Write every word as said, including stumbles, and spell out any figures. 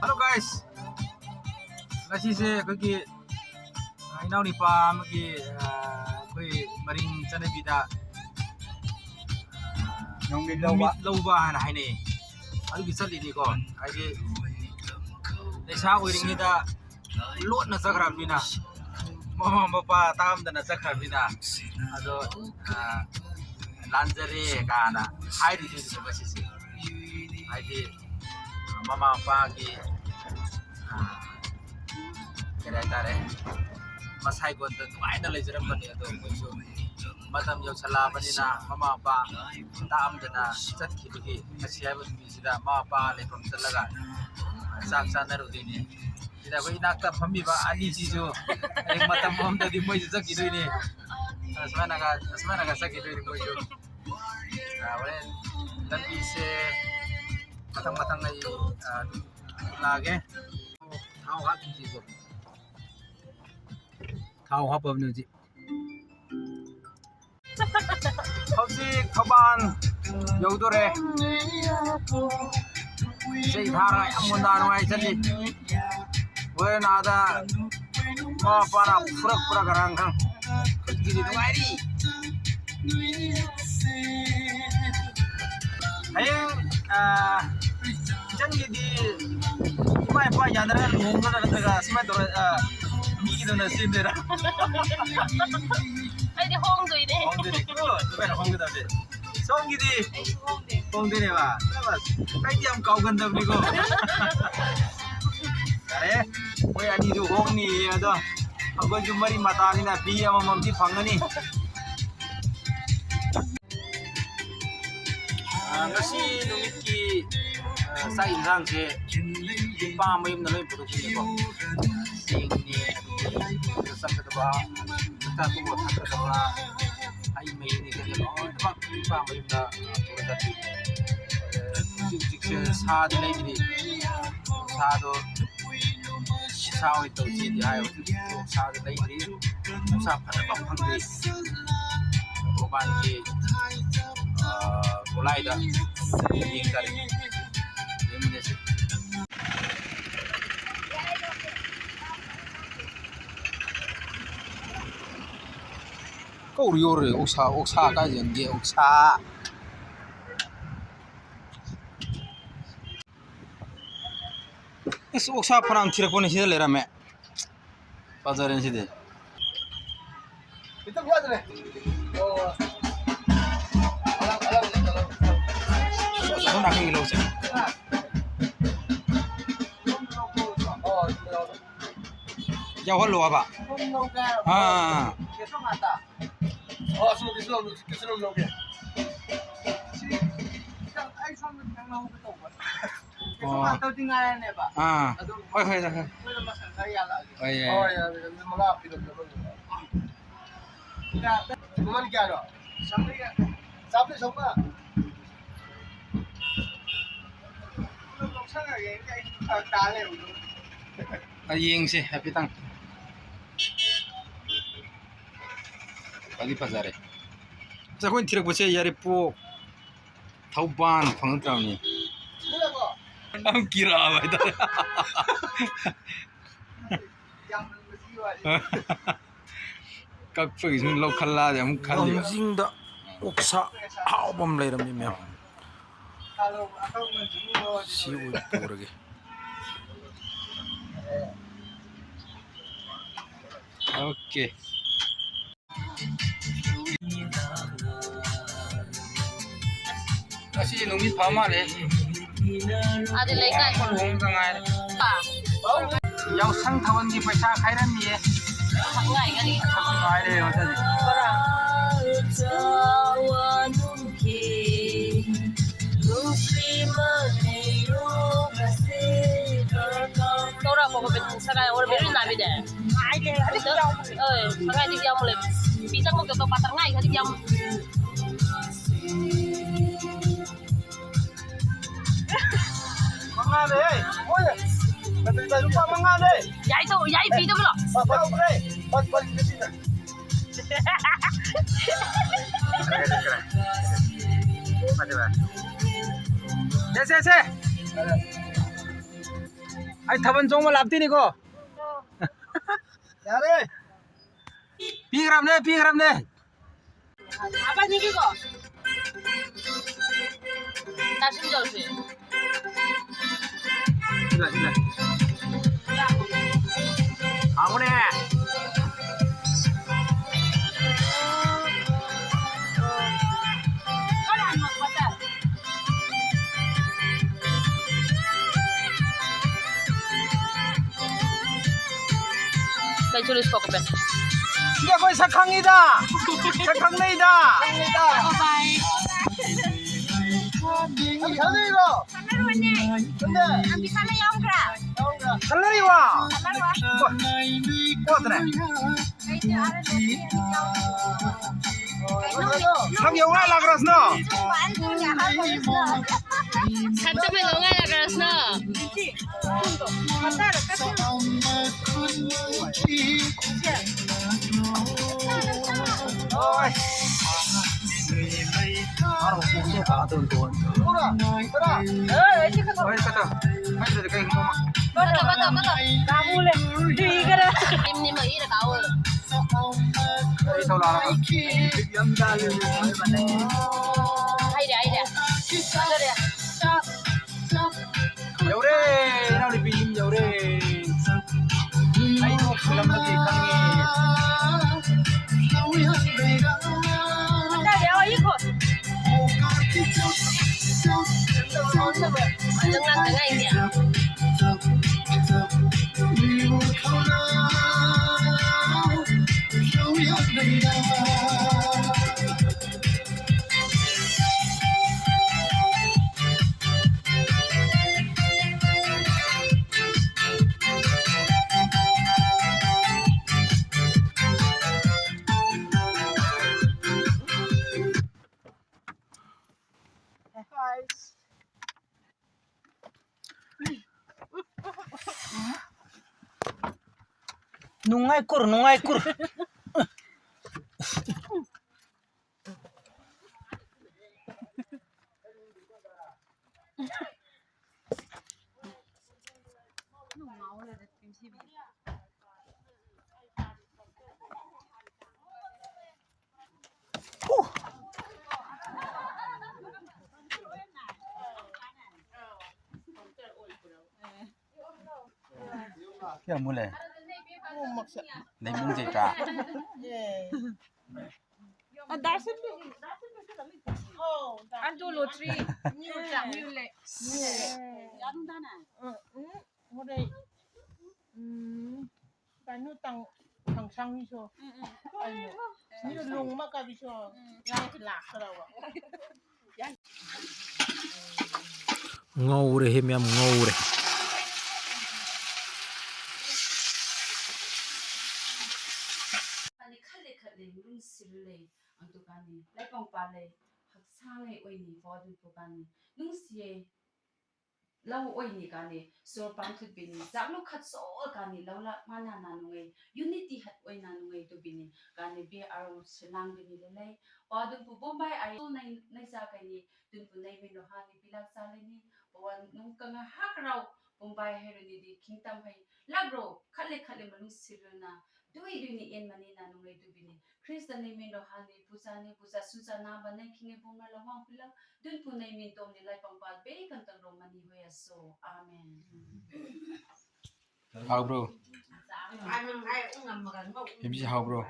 Hello guys, ꯉꯁꯤꯁꯦ ꯑꯩꯈꯣꯏꯒꯤ, ꯑ, ꯏꯅꯥꯎꯅꯨꯄꯥ ꯑꯃꯒꯤ, ꯑ, ꯑꯩꯈꯣꯏ ꯃꯔꯤꯡ ꯆꯠꯅꯕꯤꯗ ꯅꯨꯃꯤꯠ ꯂꯧꯕ꯫ ꯅꯨꯃꯤꯠ ꯂꯧꯕ ꯍꯥꯏꯅ ꯍꯥꯏꯅꯩ꯫ ꯑꯗꯨꯒꯤ ꯆꯠꯂꯤꯅꯤꯀꯣ꯫ ꯍꯥꯏꯗꯤ ꯂꯩꯁꯥ ꯑꯣꯏꯔꯤꯉꯩꯗ ꯂꯣꯟꯅ ꯆꯠꯈ꯭ꯔꯕꯅꯤꯅ, ꯃꯃꯥ ꯃꯄꯥ ꯇꯥꯛꯑꯝꯗꯅ ꯆꯠꯈ꯭ꯔꯕꯅꯤꯅ, ꯑꯗꯣ, ꯑ, ꯂꯥꯟꯖꯔꯦ ꯀꯥꯏꯅ ꯍꯥꯏꯔꯤꯅꯤꯀꯣ ꯉꯁꯤꯁꯦ꯫ ꯍꯥꯏꯗꯤ ꯃꯃꯥ ꯃꯄꯥꯒꯤ, ꯑ, ꯀꯔꯤ ꯍꯥꯏꯇꯥꯔꯦ, ꯃꯁꯥꯏꯒꯣꯟꯗ ꯅꯨꯡꯉꯥꯏꯅ ꯂꯩꯖꯔꯝꯕꯅꯤ꯫ ꯑꯗꯣ ꯃꯣꯏꯁꯨ ꯃꯇꯝ ꯌꯧꯁꯜꯂꯛꯑꯕꯅꯤꯅ ꯃꯃꯥ ꯃꯄꯥ ꯇꯥꯛꯑꯝꯗꯅ ꯆꯠꯈꯤꯕꯒꯤ ꯉꯁꯤ ꯍꯥꯏꯕ ꯅꯨꯃꯤꯠꯁꯤꯗ ꯃꯃꯥ ꯃꯄꯥ ꯂꯩꯐꯝ ꯆꯠꯂꯒ ꯆꯥꯛ ꯆꯥꯅꯔꯨꯗꯣꯏꯅꯤ꯫ ꯁꯤꯗ ꯑꯩꯈꯣꯏ ꯏꯅꯥꯛꯇ ꯐꯝꯃꯤꯕ ꯑꯅꯤꯁꯤꯁꯨ ꯍꯌꯦꯡ ꯃꯇꯝ ꯑꯃꯗꯗꯤ ꯃꯣꯏꯁꯨ ꯆꯠꯈꯤꯗꯣꯏꯅꯤ꯫ ꯑꯁꯨꯃꯥꯏꯅꯒ, ꯑꯁꯨꯃꯥꯏꯅꯒ ꯆꯠꯈꯤꯗꯣꯏꯅꯤ ꯃꯣꯏꯁꯨ꯫ ꯑ, ꯍꯣꯔꯦꯟ ꯂꯝꯕꯤꯁꯦ ꯃꯊꯪ ꯃꯊꯪ ꯑꯩ, ꯑ, ꯂꯥꯛꯑꯒꯦ꯫ ꯊꯥꯎ ꯍꯥꯞꯈꯤꯁꯤꯀꯣ꯫ ꯊꯥꯎ ꯍꯥꯞꯄꯕꯅꯤ ꯍꯧꯖꯤꯛ꯫ ꯍꯧꯖꯤꯛ ꯊꯧꯕꯥꯜ ꯌꯧꯗꯣꯔꯦ꯫ ꯏꯁꯩ ꯊꯥꯔꯒ ꯌꯥꯝ ꯃꯨꯟꯗꯥ ꯅꯨꯡꯉꯥꯏ ꯆꯠꯂꯤ꯫ ꯍꯣꯔꯦꯟ ꯑꯥꯗ ꯃꯃꯥ ꯃꯄꯥꯅ ꯐꯨꯔꯛꯄ꯭ꯔꯥ ꯀꯅꯥꯅ ꯈꯪ꯫ ꯍꯧꯖꯤꯛꯀꯤꯗꯤ ꯅꯨꯡꯉꯥꯏꯔꯤ꯫ ꯍꯌꯦꯡ, ꯑ, ꯏꯆꯟꯒꯤꯗꯤ ꯏꯃꯥ ꯏꯄꯥ ꯌꯥꯅꯔꯒ ꯂꯨꯍꯣꯡꯒꯗ꯭ꯔꯥ, ꯅꯠꯇ꯭ꯔꯒ ꯁꯨꯃꯥꯏꯅ ꯇꯧꯔ, ꯑ, ꯃꯤꯒꯤꯗꯧꯅ ꯁꯦꯝꯗꯣꯏꯔꯥ? ꯑꯩꯗꯤ ꯍꯣꯡꯗꯣꯏꯅꯦ꯫ ꯍꯣꯡꯗꯣꯏꯅꯦ꯫ ꯑꯣ, ꯑꯗꯨꯃꯥꯏꯅ ꯍꯣꯡꯒꯗꯕꯅꯦ꯫ ꯁꯣꯝꯒꯤꯗꯤ? ꯑꯩꯁꯨ ꯍꯣꯡꯗꯣꯏꯅꯦ꯫ ꯍꯣꯡꯗꯣꯏꯅꯦꯕ? ꯑꯁ, ꯑꯩꯗꯤ ꯌꯥꯝ ꯀꯥꯎꯒꯟꯗꯕꯅꯤꯀꯣ꯫ ꯌꯥꯔꯦ, ꯃꯣꯏ ꯑꯅꯤꯁꯨ ꯍꯣꯡꯅꯤꯌꯦ, ꯑꯗꯣ ꯑꯩꯈꯣꯏꯁꯨ ꯃꯔꯤ ꯃꯇꯥꯅꯤꯅ ꯐꯤ ꯑꯃꯃꯝꯗꯤ ꯐꯪꯒꯅꯤ꯫ ꯑ, ꯉꯁꯤ ꯅꯨꯃꯤꯠꯀꯤ, ꯑ, ꯆꯥꯛ ꯏꯟꯁꯥꯡꯁꯦ ꯅꯨꯄꯥ ꯃꯌꯨꯝꯅ ꯂꯣꯏ ꯄꯨꯊꯣꯛꯄꯤꯅꯦꯀꯣ꯫ ꯆꯦꯡꯅꯦ, ꯑꯗꯨꯗꯒꯤ ꯆꯪꯒꯗꯕ, ꯆꯥꯛ ꯊꯣꯡꯕ ꯊꯛꯀꯗꯕ, ꯍꯩ ꯃꯍꯤꯅꯦ ꯀꯩꯅꯦ ꯂꯣꯏꯅꯃꯛ ꯅꯨꯄꯥ ꯃꯌꯨꯝꯅ ꯄꯨꯔꯒ ꯆꯠꯄꯤꯅꯦ꯫ ꯑꯗ ꯍꯧꯖꯤꯛ ꯍꯧꯖꯤꯛꯁꯦ ꯁꯥꯗꯤ ꯂꯩꯇ꯭ꯔꯤ꯫ ꯁꯥꯗꯣ ꯁꯥ ꯑꯣꯏꯅ ꯇꯧꯁꯤꯗꯤ ꯍꯥꯏ꯫ ꯍꯧꯖꯤꯛ ꯁꯥꯗꯣ ꯂꯩꯇ꯭ꯔꯤ꯫ ꯅꯨꯡꯁꯥ ꯐꯖꯕ ꯐꯪꯗ꯭ꯔꯤ꯫ ꯃꯄꯥꯟꯒꯤ, ꯑ, ꯒꯣꯂꯥꯏꯗ ꯌꯦꯡ ꯇꯥꯔꯦ꯫ ꯌꯦꯡꯃꯤꯟꯅꯁꯤ꯫ ꯌꯣꯔꯤ, ꯌꯣꯔꯤ, ꯑꯣꯛꯁꯥ, ꯑꯣꯛꯁꯥ ꯀꯥꯏ ꯌꯣꯟꯒꯦ? ꯑꯣꯛꯁꯥ꯫ ꯑꯁ, ꯑꯣꯛꯁꯥ ꯐꯅꯌꯥꯝ ꯊꯤꯔꯛꯄꯅꯦ, ꯁꯤꯗ ꯂꯩꯔꯝꯃꯦ꯫ ꯐꯖꯔꯦꯅꯦ ꯁꯤꯗꯤ꯫ ꯑꯁꯣꯝ ꯅꯥꯀꯟꯒꯤ ꯂꯧꯁꯦ꯫ ꯌꯥꯎꯍꯜꯂꯣ ꯍꯥꯏꯕ꯫ ꯑꯥ, ꯑꯥ, ꯑꯥ꯫ ꯑꯣ, ꯑꯁꯣꯝꯒꯤꯁꯨ ꯂꯧ-, ꯀꯩꯁꯨ ꯑꯗꯨꯝ ꯂꯧꯒꯦ꯫ ꯁꯤ ꯈꯤꯇꯪ, ꯑꯩ ꯁꯣꯝꯗ ꯈꯤꯇꯪ ꯂꯧꯍꯧꯒꯦ ꯇꯧꯕ꯫ ꯀꯩꯁꯨ ꯑꯣ꯫ ꯉꯥꯛꯇꯕꯨꯗꯤ ꯉꯥꯏꯔꯅꯦꯕ꯫ ꯑꯥ꯫ ꯑꯗꯨꯝ ꯍꯣꯏ, ꯍꯣꯏ, ꯍꯣꯏ꯫ ꯑꯩꯈꯣꯏꯅ ꯃꯁꯟ ꯈꯔ ꯌꯥꯜꯂꯛꯑꯒꯦ꯫ ꯍꯣꯏ, ꯌꯥꯏ, ꯍꯣꯏ, ꯌꯥꯏ꯫ ꯌꯥꯏ, ꯌꯥꯏ, ꯃꯉꯥ ꯄꯤꯔꯛꯑꯣ꯫ ꯀꯌꯥ? ꯃꯃꯜ ꯀꯌꯥꯅꯣ? ꯆꯥꯝꯃꯔꯤ ꯌꯥꯡꯈꯩ꯫ ꯆꯥꯝꯃꯔꯤ ꯆꯥꯝꯃꯉꯥ? ꯑꯗꯨꯝ ꯂꯧꯁꯟꯈ꯭ꯔꯒꯦ, ꯑꯩ ꯐꯔꯛ ꯇꯥ ꯂꯩꯔꯕꯗꯨꯕꯨ꯫ ꯑ, ꯌꯦꯡꯁꯦ ꯍꯥꯏꯐꯦꯠꯇꯪ꯫ ꯐꯗꯤ ꯐꯖꯔꯦ꯫ ꯑꯁ, ꯑꯩꯈꯣꯏꯅ ꯊꯤꯔꯛꯄꯁꯦ ꯌꯥꯏꯔꯤꯄꯣꯛ, ꯊꯧꯕꯥꯜ ꯐꯪꯉꯛꯇ꯭ꯔꯕꯅꯤ꯫ ꯑꯗꯨꯝ ꯀꯤꯔꯛꯑꯕ ꯍꯥꯏꯇꯥꯔꯦ꯫ ꯀꯛꯄꯒꯤ ꯁꯨꯝ ꯂꯧꯈꯠꯂꯛꯑꯗꯤ ꯑꯃꯨꯛ ꯈꯜꯂꯤꯕ꯫ ꯋꯥꯡꯖꯤꯡꯗ ꯑꯣꯛꯁꯥ ꯑꯍꯥꯎꯕ ꯑꯃ ꯂꯩꯔꯝꯃꯤ ꯃꯌꯥꯝ꯫ ꯁꯤ ꯑꯣꯏꯅ ꯄꯨꯔꯒꯦ꯫ ꯑꯣꯀꯦ꯫ ꯉꯁꯤ ꯅꯨꯃꯤꯠ ꯐ ꯃꯥꯜꯂꯦ꯫ ꯑꯗꯨ ꯂꯩꯀꯥꯏ ꯂꯨꯍꯣꯡꯕꯗ ꯉꯥꯏꯔꯦ꯫ ꯌꯥꯎꯁꯪ ꯊꯥꯕꯜꯒꯤ ꯄꯩꯁꯥ ꯈꯥꯏꯔꯝꯃꯤꯌꯦ꯫ ꯉꯥꯏꯔꯦ ꯉꯁꯤꯗꯤ꯫ ꯇꯧꯔꯛꯄ ꯈꯣꯠꯄ ꯁꯉꯥꯏ ꯑꯣꯏꯔꯕ ꯏꯔꯨ ꯅꯥꯕꯤꯗꯦ꯫ ꯍꯣꯏ, ꯁꯉꯥꯏꯗꯤ ꯌꯥꯎ ꯂꯩ꯫ ꯄꯤ ꯆꯪꯕ ꯈꯛꯇ ꯄꯥꯇꯔ ꯉꯥꯏ ꯈꯗꯤ ꯌꯥꯝ꯫ ꯃꯉꯥꯅꯦ, ꯍꯦ꯫ ꯍꯣꯏ꯫ ꯂꯨꯄꯥ ꯃꯉꯥꯅꯦ꯫ ꯌꯥꯏ ꯇꯧ, ꯌꯥꯏ ꯄꯤꯗꯕ꯭ꯔꯣ? ꯌꯥꯎꯗ꯭ꯔꯦ꯫ ꯐꯠ, ꯐꯠ, ꯐꯠ꯫ ꯁꯦ, ꯁꯦ, ꯁꯦ꯫ ꯑꯩ ꯊꯥꯕꯜ ꯆꯣꯡꯕ ꯂꯥꯛꯇꯣꯏꯅꯤꯀꯣ꯫ ꯌꯥꯔꯦ꯫ ꯄꯤꯈ꯭ꯔꯕꯅꯦ, ꯄꯤꯈ꯭ꯔꯕꯅꯦ꯫ ꯍꯥꯞꯄꯅꯤ ꯀꯣ꯫ ꯇꯥꯁꯤꯟ ꯇꯧꯁꯦ꯫ ꯁꯤꯂꯥ, ꯁꯤꯂꯥ꯫ ꯍꯥꯎꯕꯅꯦ꯫ ꯀꯩꯁꯨ ꯂꯣꯏꯁꯤꯜꯂꯛꯄ ꯁꯤ ꯑꯩꯈꯣꯏ ꯁꯛ ꯈꯪꯉꯤꯗ꯫ ꯁꯛ ꯈꯪꯅꯩꯗ꯫ ꯈꯪꯅꯩꯗ꯫ ꯈꯪꯅꯩꯔꯣ? ꯈꯪꯅꯔꯣꯏꯅꯦ꯫ ꯈꯪꯅꯩ꯫ ꯅꯪ ꯄꯩꯁꯥ ꯂꯩ ꯌꯥꯎꯈ꯭ꯔꯥ? ꯈꯪꯅꯔꯤꯕ? ꯈꯪꯅꯔꯣꯏ꯫ ꯀꯣꯠꯇ꯭ꯔꯦ꯫ ꯑꯩꯗꯤ ꯑꯥꯔ ꯑꯦꯟ ꯑꯦꯁ ꯀꯤ ꯌꯥꯎꯗꯦ꯫ ꯁꯛ ꯌꯧꯉꯥꯏ ꯂꯥꯛꯈ꯭ꯔꯁꯅꯣ꯫ ꯁꯛꯇ ꯌꯧꯉꯥꯏ ꯂꯥꯛꯈ꯭ꯔꯁꯅꯣ꯫ ꯍꯩꯔꯦ, ꯍꯩꯔꯦ꯫ ꯐꯖꯔꯦ꯫ ꯌꯧꯔꯦ, ꯏꯅꯥꯎꯅꯨꯄꯤ ꯌꯨꯝ ꯌꯧꯔꯦ꯫ ꯑꯩ ꯅꯣꯛ ꯐꯤꯂꯝꯗꯒꯤ ꯈꯪꯉꯦ꯫ ꯅꯨꯡꯉꯥꯏ ꯀꯨꯔ, ꯅꯨꯡꯉꯥꯏ ꯀꯨꯔ꯫ Kya mule? Nei mung je ta. Anto lottery. Hore. Kanu tang tang sang ni so. Ayo. Ni lung ma ka bi so. Yang la ka la wa. ꯉꯧꯔꯦꯍꯦ ꯃꯌꯥꯝ, ꯉꯧꯔꯦ꯫ ꯑꯅꯤ ꯈꯜꯂꯦ ꯈꯜꯂꯦ ꯅꯨꯡꯁꯤꯔꯨꯂꯦ ꯑꯗꯨꯒꯅꯤ ꯂꯩꯄꯥꯎ ꯄꯥꯜꯂꯦ ꯍꯛꯆꯥꯡꯉꯩ ꯑꯣꯏꯅꯤ ꯄꯣ ꯑꯗꯨ ꯄꯨꯀꯥꯅꯤ ꯅꯨꯡꯁꯤꯌꯦ ꯂꯧ ꯑꯣꯏꯅꯤ ꯀꯥꯅꯤ ꯁꯣꯔ ꯄꯥꯡꯊꯨꯠꯄꯤꯅꯤ ꯆꯥꯛꯂꯨ ꯈꯠ ꯁꯣꯛꯑ ꯀꯥꯅꯤ ꯂꯧ ꯂꯥꯛ ꯃꯥꯅ ꯅꯥꯅꯨꯉꯩ ꯌꯨꯅꯤꯇꯤ ꯍꯠ ꯑꯣꯏꯅ ꯅꯨꯡꯉꯩ ꯇꯨꯕꯤꯅꯤ ꯀꯥꯅꯤ ꯕꯤ ꯑꯥꯔ ꯑꯣ ꯁꯤꯂꯥꯡꯕꯤꯅꯤ ꯂꯩꯂꯩ ꯄꯣ ꯑꯗꯨ ꯄꯨ ꯕꯣꯝꯕꯥꯏ ꯑꯥꯏ ꯅꯩ ꯅꯩ ꯆꯥꯀꯩꯅꯤ ꯇꯨꯟꯄꯨ ꯅꯩꯃꯤꯟꯅꯣ ꯍꯥꯡꯉꯤ ꯄꯤꯂꯥꯛ ꯆꯥꯂꯦꯅꯤ ꯄꯋꯥ ꯅꯨꯡ ꯀꯉꯥ ꯍꯥꯀꯔꯥꯎ ꯄꯨꯝꯕꯥꯏ ꯍꯩꯔꯨꯅꯤꯗꯤ ꯈꯤꯡꯇꯝ ꯍꯩ ꯂꯥꯛꯔꯣ ꯈꯠꯂꯦ ꯈꯠꯂꯦ ꯃꯅꯨꯡ ꯁꯤꯔꯨꯅ ꯗꯨꯏ ꯗꯨꯏꯅꯤ ꯑꯦꯟ ꯃꯅꯤꯅ ꯅꯨꯡꯉꯩ ꯗꯨꯕꯤꯅꯤ ꯈ꯭ꯔꯤꯁꯇ ꯅꯩꯃꯤꯟꯅꯣ ꯍꯥꯡꯉꯤ ꯄꯨꯖꯥꯅꯤ ꯄꯨꯖꯥ ꯁꯨꯖꯥ ꯅꯥꯕ ꯅꯩ ꯈꯤꯡꯉꯦ ꯕꯣꯝꯅ ꯂꯋꯥꯡ ꯄꯤꯂꯛ ꯗꯨꯟꯄꯨ ꯅꯩꯃꯤꯟ ꯇꯣꯝꯅꯤ ꯂꯥꯏꯄꯪ ꯄꯥꯠ ꯕꯦ ꯀꯟꯇꯪ ꯔꯣ ꯃꯅꯤ ꯍꯣꯏ ꯑꯁꯣ ꯑꯥꯃꯦꯟ꯫ ꯍꯥꯎꯕ꯭ꯔꯣ? ꯍꯥꯏꯕꯁꯤ ꯍꯥꯎꯕ꯭ꯔꯣ?